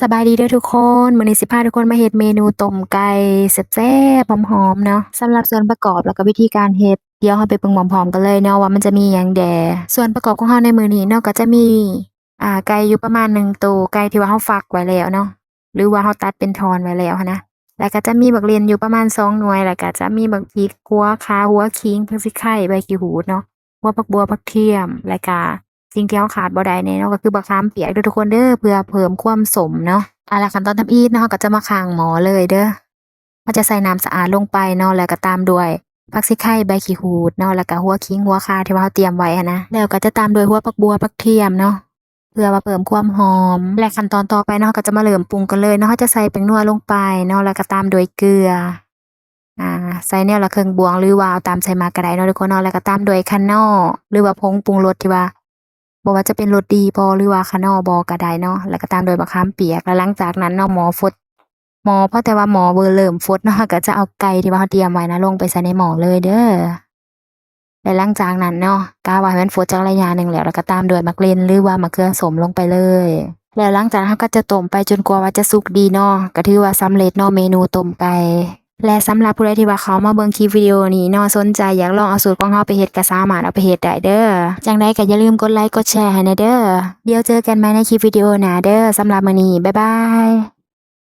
ສະບາຍດີເດີທຸກຄົນ, ມື້ນີ້ຊິພາທຸກຄົນມາເຮັດເມນູຕົ້ມໄກ່ແຊບໆ ຫອມໆ ເນາະ. ສຳລັບສ່ວນປະກອບ ແລ້ວກໍວິທີການເຮັດ ດຽວເຮົາໄປເບິ່ງພ້ອມໆ ກັນເລີຍເນາະ ວ່າມັນຈະມີຫຍັງແດ່. ສ່ວນປະກອບຂອງເຮົາໃນມື້ນີ້ເນາະ ກໍຈະມີ ອ່າ ໄກ່ຢູ່ປະມານໜຶ່ງໂຕ, ໄກ່ທີ່ວ່າເຮົາຟັກໄວ້ແລ້ວເນາະ ຫຼືວ່າເຮົາຕັດເປັນທ່ອນໄວ້ແລ້ວຫັ້ນນະ, ແລ້ວກໍຈະມີບັກເລັ່ນຢູ່ປະມານສອງໜ່ວຍ, ແລ້ວກໍຈະມີບັກພິກ, ຫົວຂ່າ, ຫົວຂີງ, ຜັກຊີໄຄ, ໃບຂີ້ຫູດເນາະ, ຫົວຜັກບົ່ວ, ຜັກທຽມ, ແລ້ວກໍສິ່ງທີ່ເຮົາຂາດບໍ່ໄດ້ແນ່ເນາະ ກໍຄືບັກຂາມປຽກເດີທຸກຄົນເດີ ເພື່ອເພີ່ມຄວາມສົ້ມເນາະ. ອ່າ ແລ້ວຂັ້ນຕອນທຳອິດເນາະ ເຮົາກໍຈະມາຄ້າງໝໍ້ເລີຍເດີ. ເຮົາຈະໃສ່ນ້ຳສະອາດລົງໄປເນາະ ແລ້ວກໍຕາມດ້ວຍຜັກຊີໄຄ, ໃບຂີ້ຫູດເນາະ ແລ້ວກໍຫົວຂີງ, ຫົວຂ່າທີ່ວ່າເຮົາຕຽມໄວ້ຫັ້ນນະ, ແລ້ວກໍຈະຕາມດ້ວຍຫົວຜັກບົ່ວ, ຜັກທຽມເນາະ ເພື່ອວ່າເພີ່ມຄວາມຫອມ. ແລະ ຂັ້ນຕອນຕໍ່ໄປເນາະ ເຮົາກໍຈະມາເລີ່ມປຸງກັນເລີຍເນາະ. ເຮົາຈະໃສ່ແປ້ງນົວລົງໄປເນາະ ແລ້ວກໍຕາມດ້ວຍເກືອ, ອ່າ ໃສ່ແນວລະເຄິ່ງບ່ວງ ຫຼືວ່າເອົາຕາມໃສ່ໝາກກໍໄດ້ເນາະທຸກຄົນເນາະ. ແລ້ວກໍຕາມດ້ວຍຂະໜໍ້ ຫຼືວ່າຜົງປຸງລົດທີ່ວ່າ ບໍ່ວ່າຈະເປັນລົດດີບໍ ຫຼືວ່າຂະໜໍ້ບໍກໍໄດ້ເນາະ, ແລ້ວກໍຕາມດ້ວຍບັກຂາມປຽກ. ແລະ ຫຼັງຈາກນັ້ນເນາະ ໝໍ້ຟົດ, ໝໍ້ ພໍແຕ່ວ່າໝໍ້ເລີ່ມຟົດເນາະ ເຮົາກໍຈະເອົາໄກ່ທີ່ວ່າເຮົາຕຽມໄວ້ນະ ລົງໄປໃສ່ໃນໝໍ້ເລີຍເດີ. ແລະ ຫຼັງຈາກນັ້ນເນາະ ກະເອົາໃຫ້ມັນຟົດຈັກໄລຍະໜຶ່ງແລ້ວ ແລ້ວກໍຕາມດ້ວຍໝາກເລັ່ນ ຫຼືວ່າໝາກເຂືອສົ້ມລົງໄປເລີຍ. ແລ້ວຫຼັງຈາກນັ້ນເຮົາກໍຈະຕົ້ມໄປຈົນກວ່າວ່າຈະສຸກດີເນາະ, ກໍຖືວ່າສຳເລັດເນາະ ເມນູຕົ້ມໄກ່. ແລະ ສຳລັບຜູ້ໃດທີ່ວ່າເຂົ້າມາເບິ່ງຄລິບວິດີໂອນີ້ເນາະ ສົນໃຈຢາກລອງເອົາສູດຂອງເຮົາໄປເຮັດ ກໍສາມາດເອົາໄປເຮັດໄດ້ເດີ. ຈັ່ງໃດກໍຢ່າລືມກົດໄລກົດແຊໃຫ້ແດ່ເດີ. ດຽວເຈີກັນໃໝ່ໃນຄລິບວິດີໂອໜ້າເດີ. ສຳລັບມື້ນີ້ ບາຍບາຍ.